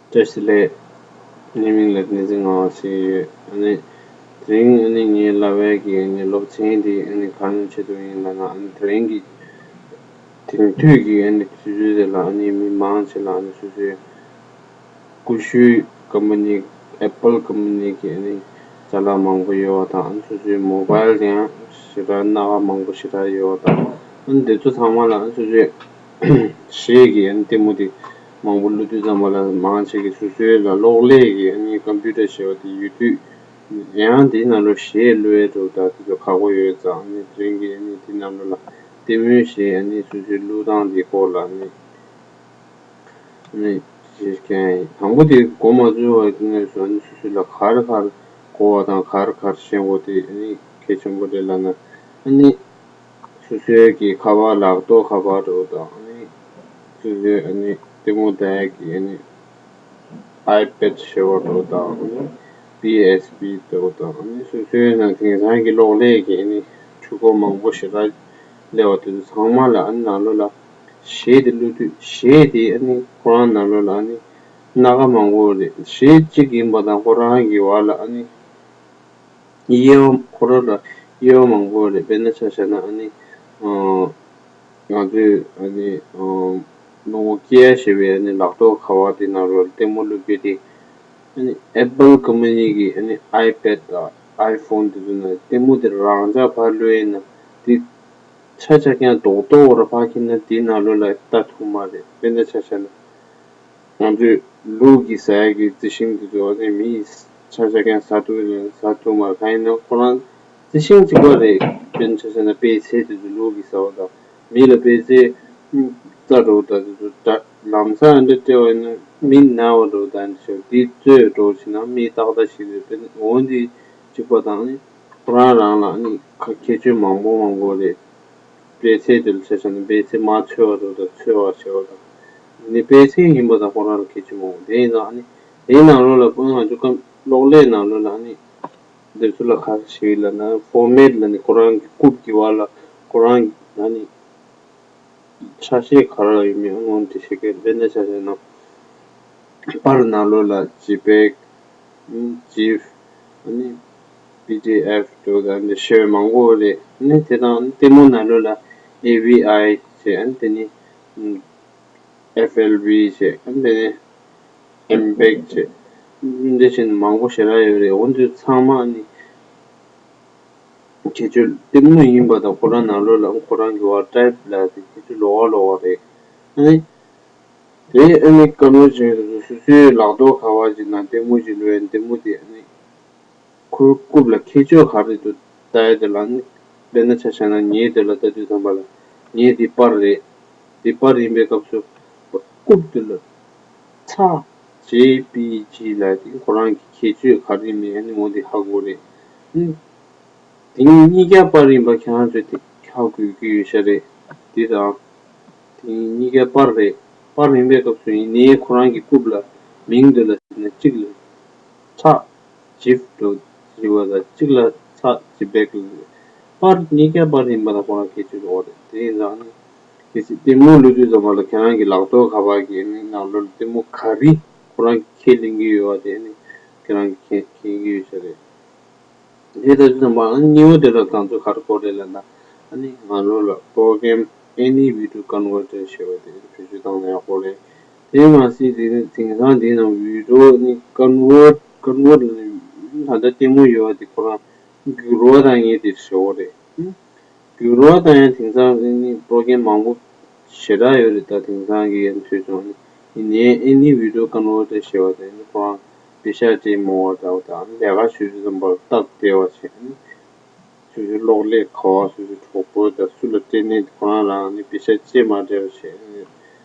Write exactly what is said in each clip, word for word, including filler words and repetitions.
བཀྲ་ཤིས་བདེ་ལེགས། ངའི་མིང་ལ་བསྟན་འཛིན་ངག་དབང་ཟེར་གྱི་ཡོད། ཨ་ནི། དེ་རིང་ཨ་ནི་ངའི་ལབ་ཡས་ཀྱི་ཨ་ནི་སློབ་ཚན་འདི་ཨ་ནི་གང་ཡིན་ཆེད་དུ་ཡིན་ལབ་ན། ཨ་ནི་དེ་རིང་གི་དེང་དུས་ཀྱི་ཨ་ནི་དུས་ཚོད་དེ་ལ་ཨ་ནི་མི་མང་ཆེ་ལ་ཨ་ནི་སོ་སོའི་ཀུ་ཤུའི་ཀམ་པ་ནི། ཨེ་པལ་ཀམ་པ་ནི་གི་ཨ་ནི་ཅ་ལག་མང་པོ་ཡོད་པ་དང་། ཨ་ནི་སོ་སོའི་མོ་བལ་ཡང་ཞེ་དྲག་སྣ་ཁ་མང་པོ་ཞེ་དྲག་ཡོད་པ་དང་། ཨ་ནི་དེ་ཚོ་ཚང་མ་ལ་ཨ་ནི་སོ་སོའི་གཞས་ཀྱི་ཨ་ནི་ལྟད་མོ་དེ་མང་པོ་བླུག་དུས་ཙམ་པ་ལ་མང་ཆེ་གིས་སོ་སོའི་ལ་གློག་ཀླད་ཀྱི་ཨ་ནི་ཀམ་པུ་ཊར་ཞེས་པ་དེ་ཡོད་དུས། ཡང་དེའི་ནང་ལོགས་གཞས་བླུག་ཡས་འདྲ་བོ་དང་དེ་ཚོ་ཁག་པོ་ཡོད་ཙང་། ཨ་ནི་དེ་རིང་གི་ཨ་ནི་དེའི་ནང་ལོགས་ལ་ལྟད་མོའི་གཞས་ཨ་ནི་སོ་སོའི་བླུག་སྟངས་དེའི་སྐོར་ལ་ཨ་ནི། ཨ་ནི་ཞིག་ཀྱང་དང་པོ་དེ་འགོ་མ་འཛུལ་བ་དེ་ནས་བཟུང་ཨ་ནི་སོ་སོ་ལ་ག་རེ་ག་རེ་གོ་བ་དང་། ག་རེ་ག་རེ་ཤེས་དགོས་དེ་ཨ་ནི་གལ་ཆེན་པོ་རེད་ལབ་ན། ཨ་ནི་སོ་སོའི་གི་ཁ་པར། ལག་ཐོག་ཁ་པར་འདྲ་བོ་དང་། ཨ་ནི་སོ་སོའི་ཨ་ནི་ལྟད་མོ་ལྟ་ཡས་ཀྱི་ཨ་ནི་ཨའི་པེཌ་ཞེས་པ་འདྲ་བོ་དང་། ཨ་ནི་པི་ཨེས་པི་འདྲ་བོ་དང་། ཨ་ནི་སོ་སོའི་ནང་དེང་སང་གི་གློག་ཀླད་ཀྱི་ཨ་ནི་འཕྲུལ་འཁོར་མང་པོ་ཞེ་དྲག་སླེབས་པ་དེ་ཚོ་ཚང་མ་ལ་ཨ་ནི་ནང་ལོགས་ལ་གཞས་དེ་བླུག་དུས། གཞས་དེ་ཨ་ནི་ཁོ་རང་ནང་ལོགས་ལ་ཨ་ནི་སྣ་ཁ་མང་པོ་རེད། གཞས་གཅིག་ཡིན་པ་དང་ཁོ་རང་གི་བར་ལ་ཨ་ནི་དབྱེ་བ། ཁོ་རང་ལ་དབྱེ་བ་མང་པོ་རེད། དཔེར་ན་ཆ་བཞག་ན་ཨ་ནི་ཨ་ང་ཚོས་ཨ་ནི་ཨ་རླུང་བུ་སྐྱེལ་ཡ་ཞེས་པའི་ཨ་ནི་ལག་ཐོག་ཁ་པར་དེ་ནང་ལོགས་ལ་ལྟད་མོ་བླུག་རྒྱུ་དེ། ཨ་ནི་ཨེ་པལ་ཀམ་པ་ནི་གི་ཨ་ནི་ཨའི་པེཌ་དང་ཨའི་ཕོན་དེ་ཚོ་ནང་ལྟད་མོ་དེ་རང་འཇགས་ཕར་བླུགས་ཡིན་ན་དེ་ཆ་ཆ་རྐྱང་རྡོག་རྡོག་ར་ཕར་འཁྱེར་ན་དེའི་ནང་ལོགས་ལ་ལྟ་ཐུབ་མ་རེད། དཔེར་ན་ཆ་བཞག་ན་ང་ཚོས་ལུག་གི་ཟ་ཡ་གི་རྩི་ཤིང་དེ་ཚོ་ཨ་ནི་མིས་ཆ་ཆ་རྐྱང་ཟ་ཐུབ་ཡིན་ན་ཟ་ཐུབ་མ་རེད། གང་ཡིན་ན་ཁོ་རང་རྩི་ཤིང་གཅིག་པ་རེད། དཔེར་ན་ཆ་བཞག་ན་པད་ཚལ་དེ་ཚོ་ལུག་གིས་ཟ་བ་དང་། མི་ལ་པད་ཚལ་རྩྭ་འདྲ་བོ་དང་དེ་ཚོ་འདྲ། ལམ་སང་འདྲ་སྤྲད་པ་ཡིན་ན་མི་ན་བ་འདྲ་བོ་དང་འདི་ཚོ་འདི་གཙོས་འདྲ་བོ་བྱས་ན་མི་ཏག་ཏག་ཞིག་རེད། དཔེར་ན་འོ་འདི་གཅིག་པ་དང་ནི་ཁོ་རང་རང་ལ་ནི་ཁ་ཁྱད་ཆོས་མང་པོ་མང་པོ་རེད། པད་ཚལ་དེ་ལ་ཆ་བཞག་ན་པད་ཚལ་མ་ཚོས་པ་འདྲ་བོ་དང་ཚོས་པ་བྱས་པ་དང་། ནི་པད་ཚལ་ཡིན་པ་དང་ཁོ་རང་ལ་ཁྱད་ཆོས་མང་པོ། དེ་ཡིན་ཙང་ནི་དེའི་ནང་ལོགས་ལ་དཔེར་ན་ང་ཚོ་ཀམ་གློག་ཀླད་ནང་ལོགས་ལ་ནི་འདི་ཚོ་ལ་ག་རེ་ཞིག་ལབ་ན་ཕོར་མེཊ་ལ་ནི་ཁོ་རང་གི་རྐུབ་ཀྱི་བར་ལ་ཁོ་རང་གི་ཨ་ནི་ཆ་ཤས་ག་རེ་ཡོད་མེད་ཨ་ནི་འདི་ཤེས་མཁན། དཔེར་ན་ཆ་བཞག་ན་པར་ནང་ལོགས་ལ་ཇེ་པེག་ཇིབ། ཨ་ནི་པི་ཌི་ཨེཕ་འདྲ་བོ་དང་འདི་ཞེས་མང་པོ་རེད། ཨ་ནི་དེ་དང་ལྟད་མོ་ནང་ལོགས་ལ་ཨེ་ཝི་ཨའི་ཞེས། ཨ་ནི་དེ་ནི་ཨེཕ་ཨེལ་བི་ཞེས། ཨ་ནི་དེ་ནི་ཨེམ་པེག་ཞེས། འདི་བཞིན་མང་པོ་ཞེ་དྲག་ཡོད་རེད། འོ་འདི་ཚང་མ་ཨ་ནི་ཁྱད་ཆོས་ལྟད་མོ་ཡིན་པ་དང་ཁོ་རང་ནང་ལོགས་ལ་ཁོ་རང་གི་བར་ཊའིབ་ལ་དེ་ཁྱད་ཆོས་ལོགས་ཀ་ལོགས་ཀ་རེད། ཨ་ནི་དེ་ཨ་ནི་ཀ་ནོར་བྱེད་དུས་སོ་སོའི་ལག་ཐོག་ཁ་པར་ཅིག་ནང་ལྟད་མོ་ཅིག་བླུགས་ཡ། ལྟད་མོ་དེ་ཨ་ནི་ཁོའི་རྐུབ་ལ་ཁྱད་ཆོས་ག་རེ་འདུག་ལྟ་ཡ་དེ་ལ་ནི། དཔེར་ན་ཆ་བཞག་ན་ངའི་དེ་ལ་ལྟ་དུས་ཙམ་པ་ལ་ངའི་དེ་པར་རེད། དེ་པར་ཡིན་པའི་སྐབས་སུ་རྐུབ་དེ་ལ་ཚ་ཇེ་པི་ཇི་ལབ་དེ་ཁོ་རང་གི་ཁྱད་ཆོས་ག་རེ་མེད་ཨ་ནི་འོ་དེ་ཧ་གོ་རེད། ཨ་ནི་དེ་གཉིས་ཀ་པར་ཡིན་པ་ཁྱེད་རང་ཚོས་དེ་ཧ་གོ་གི་ཡོད་ཤག་རེད། དེ་དང་དེ་གཉིས་ཀ་པར་རེད། པར་ཡིན་པའི་སྐབས་སུ་ཡིན་ནའི་ཁོ་རང་གི་རྐུབ་ལ་མིང་དེ་ལ་ཟེར་ན་གཅིག་ལ་ཚ་ཇིབ་འདྲ་བོ་ཟེར་བ་དང་གཅིག་ལ་ཚ་ཇི་པེག་ལ་ཟེར། པར་གཉིས་ཀ་པར་ཡིན་པ་དང་ཁོ་རང་ཁྱད་ཆོས་ཡོད་རེད། དེ་ཡིན་ཙང་ནི་གལ་སྲིད་ལྟད་མོ་བླུག་དུས་ཙམ་པ་ལ་ཁྱེད་རང་གི་ལག་ཐོག་ཁ་པར་གྱི་ནང་ལོགས་ལ་ལྟད་མོ་ག་རེ་ཁོ་རང་གིས་ཁས་ལེན་གྱི་ཡོད་པ་དེ་ནི་ཁྱེད་རང་གིས་མཁྱེན་མཁྱེན་གྱི་ཡོད་ཤག་རེད། དེ་ལྟ་དུས་ཙམ་པ་ཨ་ནི་གཉིས་པ་དེ་ལ་དང་ཚོ་ག་རེ་དགོས་རེད་ལབ་ན། ཨ་ནི་ང་ཚོ་ལ་པོ་རོ་ཀེམ་ཨེ་ནི་བི་ཌི་ཡོ་ཀོན་ཝར་ཊར་ཞེས་པ་དེ་བེད་སྤྱོད་བཏང་ན་ཡག་པོ་རེད། དེ་མ་ཟད་དེ་ནི་དེང་སང་དེའི་ནང་བི་ཌི་ཡོ་ནི་ཀོན་ཝར་ཊི་ཀོན་ཝར་ཊི་ལབ་ནས་ད་ལྟ་ལྟད་མོ་ཡོད་པ་དེ་ཁོ་རང་འགྱུར་བ་བཏང་མཁན་དེ་ཞེ་པོ་རེད། འགྱུར་བ་བཏང་ཡ་དེང་སང་ནི་པོ་རོ་ཀེམ་མང་པོ་ཞེ་དྲག་ཡོད་རེད། ད་དེང་སང་གི་ཡང་ཐོས་བྱུང་ནི་ཡིན་ནའི་ཨེ་ནི་བི་ཌི་ཡོ་ཀོན་ཝར་ཊར་ཞེས་པ་དེ་ནི་ཁོ་རང་པེ་ཤག་སྤྲད་མོ་བ་འདྲ་བ་དང་ལས་ཀ་ཞུ་དུས་ཙམ་པར་སྟབས་བདེ་བ་བྱས་ནི་སོ་སོའི་གློག་ཀླད་ག་བ་སོ་སོའི་གྲོགས་པོ་དང་སུ་ལ་སྤྲད་ནས་ཁོ་རང་རང་ནི་པེ་ཤག་སྤྲད་མ་སྤྲད་པ་བྱས་ནི་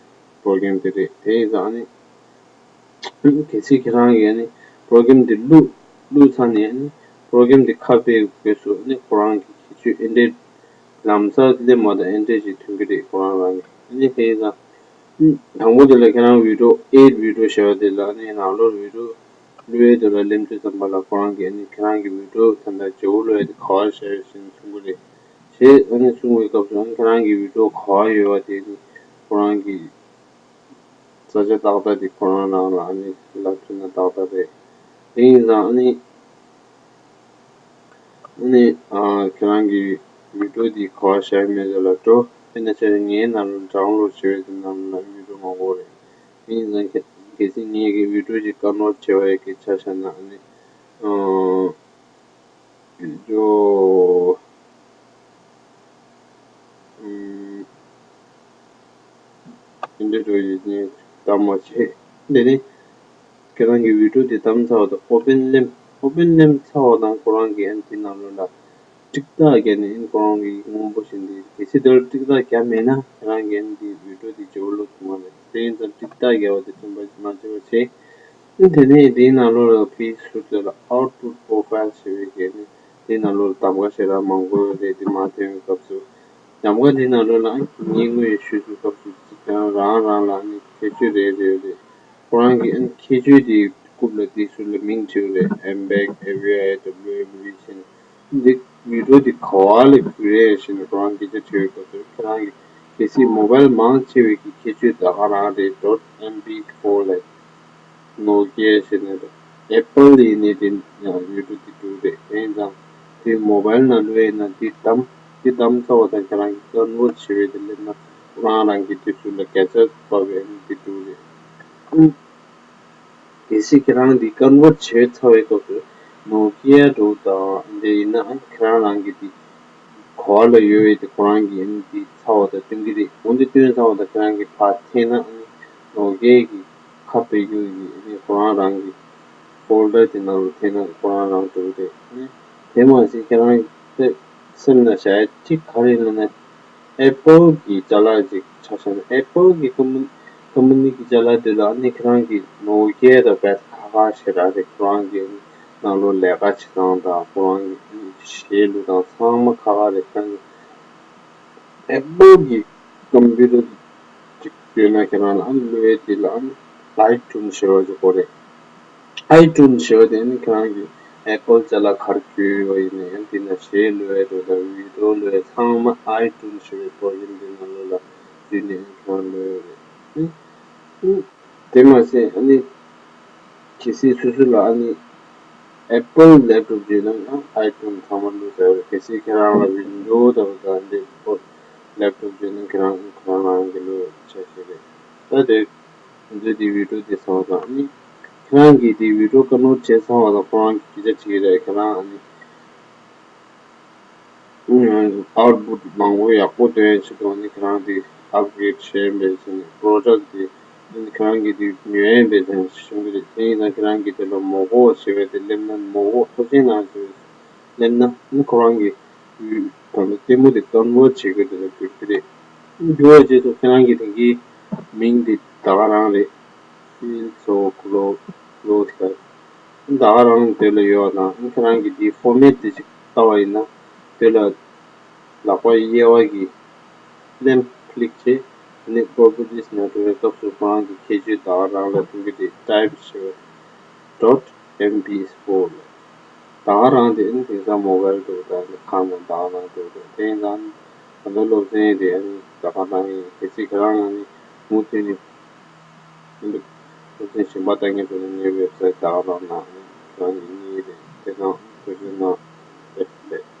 པོ་རོ་ཀེམ་དེ་རེད། དེ་ཡིན་ཙང་ནི། གལ་སྲིད་ཁྱེད་རང་གིས་ནི་པོ་རོ་ཀེམ་དེ་བླུགས་བླུགས་ཚར་ནས་ནི་པོ་རོ་ཀེམ་དེ་ཁ་ཕྱེ་དགོས་སུ་ནི་ཁོ་རང་གི་ཁྱད་ཆོས་ཨེ་འདྲས་ལམ་སང་སླེབས་མ་ཐག་ཨེ་འདྲས་ཅིག་ཐོན་གྱི་རེད། ཁོ་རང་རང་གིས་ནི་དེ་ཡིན་ཙང་དང་པོ་དེ་ལ་ཁྱེད་རང་བི་ཌི་ཡོ་ཨེཌ་བི་ཌི་ཡོ་ཞེས་པ་དེ་ལ་ནི་ནང་ལོགས་བི་ཌི་ཡོ་བླུགས་ཡས་དེ་ལ་སླེབས་དུས་ཙམ་པ་ལ་ཁོ་རང་གིས་ནི་ཁྱེད་རང་གི་བི་ཌི་ཡོ་ད་ལྟ་བརྗེ་པོ་བླུགས་ཡས་དེ་ག་བ་བཞག་ཡོད་ཟེར་ནས་གསུང་གི་རེད། ཞེས་ཨ་ནི་གསུང་བའི་སྐབས་སུ་ཨ་ནི་ཁྱེད་རང་གི་བི་ཌི་ཡོ་ག་བ་ཡོད་པ་དེ་ནི་ཁོ་རང་གིས་ ས་ཆ་ཏག་ཏག་དེ་ཁོ་རང་རང་ལ་ཨ་ནི་ལབ་ཐུབ་ན་ཏག་ཏག་རེད། དེ་ཡིན་ཙང་ཨ་ནི་ཨ་ནི་ཨ་ཁྱེད་རང་གི་བི་ཌིའོ་དེ་ག་པར་བཞག་མེད་ཚོད་ལ་འགྲོ། དཔེར་ན་ཆ་བཞག་ངའི་ནང་ལ་ཌའུན་ལོཌ་བྱས་པའི་དེ་ནང་ལ་བི་ཌིའོ་མང་པོ་རེད། དེ་ཡིན་ཙང་གལ་གལ་སྲིད་ངས་ཀྱི་བི་ཌིའོ་ཅིག་ཌའུན་ལོཌ་བྱས་པ་ཡི་གི་ཆ་བཞག་ན་ཨ་ནི་ཨ་བི་ཌིའོ་ཨམ། དེ་འདྲ་འགྲོ་ཡི་ནི་གཏམ་མ་བྱེད། དེ་ནི་ཁྱེད་རང་གི་བི་ཌིའོ་དེ་བདམས་ཚར་བ་དང་ཨོ་པན་ལེམ། ཨོ་པན་ལེམ་ཚར་བ་དང་ཁོ་རང་གི་ཨན་དེ་ནང་ལོགས་ལ་ཏིག་ཏག་བརྒྱབ་ནས་ཨན་ཁོ་རང་གི་སྔོན་པོ་བཞིན་དེ་གལ་སྲིད་དེར་ཏིག་ཏག་བརྒྱབ་མེད་ན་ཁྱེད་རང་གི་ཨན་དེ་བི་ཌིའོ་དེ་བརྗེ་པོ་ལོ་ཐུབ་མ་རེད། དེ་ཡིན་ཙང་ཏིག་ཏག་བརྒྱབ་པ་དེ་མཐུན་པ་མ་བྱས་པ་བྱེད། དེ་ནས་དེའི་ནང་ལོགས་ལ་ཕིའི་ཟུར་དེ་ལ་Output Profile ཞེས་པའི་གི་ནི་དེའི་ནང་ལོགས་ལ་གདམ་ག་ཞེ་དྲག་མང་པོ་ཡོད་རེད། དེ་མར་ཐོན་པའི་སྐབས་སུ་གདམ་ག་དེའི་ནང་ལོགས་ལ་ངས་སྔོན་ཞུས་པའི་སྐབས་སུ་གཅིག་ཀྱང་རང་རང་ལ་ནི་ཁྱད་ཆོས་རེ་རེ་ཡོད་རེད། ཁོ་རང་གི་ཨ་ནི་ཁྱད་ཆོས་དེའི་རྐུབ་ལ་དེའི་ཟུར་ལ་མིང་བྲིས་ཡོད་རེད། ཨེམ་པེག་ཨེ་བི་ཨའི་ཌབ་ལིའུ་ཨེམ་བི་ཞེས་ནས། འདི་བི་ཌིའོ་འདི་ག་པར་ལ་བརྒྱུད་རེད་ཞེས་ནས་ཁོ་རང་སྐད་ཆ་དྲིས་པའི་སྐབས་སུ་ཁྱེད་རང་གིས་གལ་སྲིད་མོ་བྷལ་མང་ཆེ་བའི་གི་ཁྱད་ཆོས་ད་ག་རང་རེད། ཌོཊ་ཨེམ་པི་ཕོར་ལབ། ནོ་ཀི་ཡ་ཞེས་ནས་རེད། ཨེ་པལ་ཡིན་ནའི་དེ་ཡང་བི་ཌིའོ་འདི་འདུག་རེད། དེ་ཡིན་ཙང་དེ་མོ་བྷལ་ནང་བླུགས་ཡིན་ན་འདི་བདམས་འདི་བདམས་ཚར་བ་དང་ཁྱེད་རང་གིས་ཀོན་ཝརཊ་བྱེད་པའི་དེ་སླེབས་ན་ཁོ་རང་རང་གི་དེ་ཚུར་ལ་བརྒྱ་ཆ་བབས་པའི་འདི་འདུག་རེད། གལ་སྲིད་ཁྱེད་རང་འདི་ཀོན་ཝརཊ་བྱས་ཚར་བའི་སྐབས་སུ་ནོ་ཀི་ཡ་འདྲ་བོ་དང་འདི་ཡིན་ན་ཁྱེད་རང་རང་གི་འདི་ག་པར་ལ་ཡོད་པའི་དེ་ཁོ་རང་གིས་འདི་ཚར་བ་དང་སྟོན་གྱི་རེད། འོ་འདི་སྟོན་ཚར་བ་དང་ཁྱེད་རང་གིས་ཕར་འཐེན་ན་ནོ་ཀི་ཡ་གི་ཁ་ཕྱེ་རྒྱུ་གི་ཁོ་རང་རང་གི་ཕོལ་ཌར་དེ་ནང་ལ་འཐེན་ན་ཁོ་རང་རང་འགྲོ་གི་རེད། དེ་མ་ཟད་ཁྱེད་རང་གི་སེམས་ན་བཞག་ཡ་གཅིག་ག་རེ་ཡིན་ན། ཨེ་པལ་གྱི་ཅ་ལག་ཅིག་ཆ་བཞག་ན། ཨེ་པལ་གྱི་ཀམ་པ་ཀམ་པ་ནི་གྱི་ཅ་ལག་དེ་ལ་ཨ་ནི་ཁྱེད་རང་གི་ནོ་ཀི་ཡ་དང་བེད་ཁ་ཁ་ཞེ་དྲག་རེད། ཁོ་རང་གི་ནང་ལོགས་ལས་ཀ་བྱེད་སྟངས་དང་ཁོ་རང་གི་གཞས་བླུག་སྟངས་ཚང་མ་ཁ་ཁ་རེད། ཁྱེད་རང་གི་ཨེ་པལ་གྱི་ཀམ་པུ་ཊར་ཅིག་ཡོད་ན་ཁྱེད་རང་ལ་ཨ་ནི་བླུག་ཡས་དེ་ལ་ཨ་ནི་ཨའི་ཊུན་ཞེས་པ་ཅིག་དགོས་རེད། ཨའི་ཊུན་ཞེས་པ་དེ་ནི་ཁྱེད་རང་གི་ཨེ་པལ་ཅ་ལག་ག་རེ་བརྒྱུད་ཡོད་པ་ཡིན་ན་ཡང་དེ་ན་གཞས་བླུག་ཡས་དེ་དང་བི་ཌིའོ་བླུག་ཡས་ཚང་མ་ཨའི་ཊུན་ཞེས་པའི་པོ་རོ་གྷི་རམ་དེ་ནང་ལོགས་ལ་བརྒྱུད་ནས་ཁྱེད་རང་བླུག་ཡོད་རེད། དེ་མ་ཟད་ཨ་ནི་གལ་སྲིད་སོ་སོ་ལ་ཨ་ནི་ཨེ་པལ་ལེབ་ཊོབ་ཡོད་ན་ཡང་ཨའི་ཊུན་ཚང་མ་བླུག་ཟེར་བ་རེད། གལ་སྲིད་ཁྱེད་རང་ལ་ཝིན་ཌོ་དང་དང་འདི་པོ་ལེབ་ཊོབ་ཡོད་ན་ཁྱེད་རང་ཁོ་རང་རང་གི་བླུག་ཆ་ཤས་རེད། ད་དེ་ང་ཚོས་དེ་བི་ཌིའོ་དེ་བཟོ་བ་དང་ཨ་ནི་ཁྱེད་རང་གིས་དེ་བི་ཌིའོ་ཀ་ནོར་བྱས་ཚར་བ་དང་ཁོ་རང་གི་སྐད་ཆ་དྲིས་རེད། ཁྱེད་རང་ཨ་ནི་ཨའུ་ཊ་པུཊ་མང་པོ་ཡག་པོ་སྟོན་ཆེད་དུ་ནི་ཁྱེད་རང་དེ་ཨབ་གྷི་རེ་ཌི་བྱས་པའི་ཕྱིར་ནི་པོ་རོ་ཇེཀ་དེ་ནི་ཁྱེད་རང་གི་དེ་ཉོ་ཡས་པའི་ཕྱིར་ཞུ་གི་རེད། དེ་ཡིན་ན་ཁྱེད་རང་གི་དེ་ལ་མོ་ཧོ་ཞེས་པའི་དེ་སླེབས་ན་མོ་ཧོ་མཐོ་ཆེན་ནང་ཞེས་པའི་སླེབས་ན་ནི་ཁོ་རང་གི་ད་ལྟ་ལྟད་མོ་དེ་ཀོན་ཝརཊ་བྱེད་དགོས་དེ་ལ་འགྱུར་གི་རེད། འགྱུར་བའི་རྗེས་སུ་ཁྱེད་རང་གི་དེ་གའི་མིང་དེ་ད་ག་རང་རེད། ཕིལ་སོ་ཀོ་ལོ་ལོ་ཟེར། ད་ག་རང་དེ་ལ་ཡོད་དང་ཁྱེད་རང་གི་དེའི་ཕོར་མེཊ་དེ་ཅིག་ལྟ་བ་ཡིན་ན་དེ་ལ་ལག་པ་གཡས་པ་གི་ལེམ་ཀླིག་བྱེད། དེ་ནས་པོ་རོ་པར་ཊིས་ནང་འགྲོ་བའི་སྐབས་སུ་ཁོ་རང་གི་ཁྱད་ཆོས་ད་ག་རང་ལ་མཐུན་གྱི་རེད། ཊའིབ་བྱེད་པ་ཌོཊ་ཨེམ་པི་ཕོར་ལ། ད་ག་རང་དེ་ནི་དེང་སང་མོ་བྷལ་འདུག་ད་ནི་ཁ་ནང་ད་ག་རང་འདུག་ད་དེ་ཡིན་ཙང་ད་ལྟ་སློབ་ཚན་དེ་ཨ་ནི་ད་ག་རང་ཡིན། གལ་སྲིད་ཁྱེད་རང་ཨ་ནི་མུ་མཐུད་ནས་སློབ་ཚན་གཞན་པ་ལྟ་མཁན་ཚོ་ནི་ངའི་ཝེབ་སའིཊ་ད་ག་རང་ནང་ཨ་ནི་ཁྱེད་རང་གི་གཉིས་རེད། དེ་དང་ཐུགས་རྗེ་གནང་། ལེགས་ལེགས།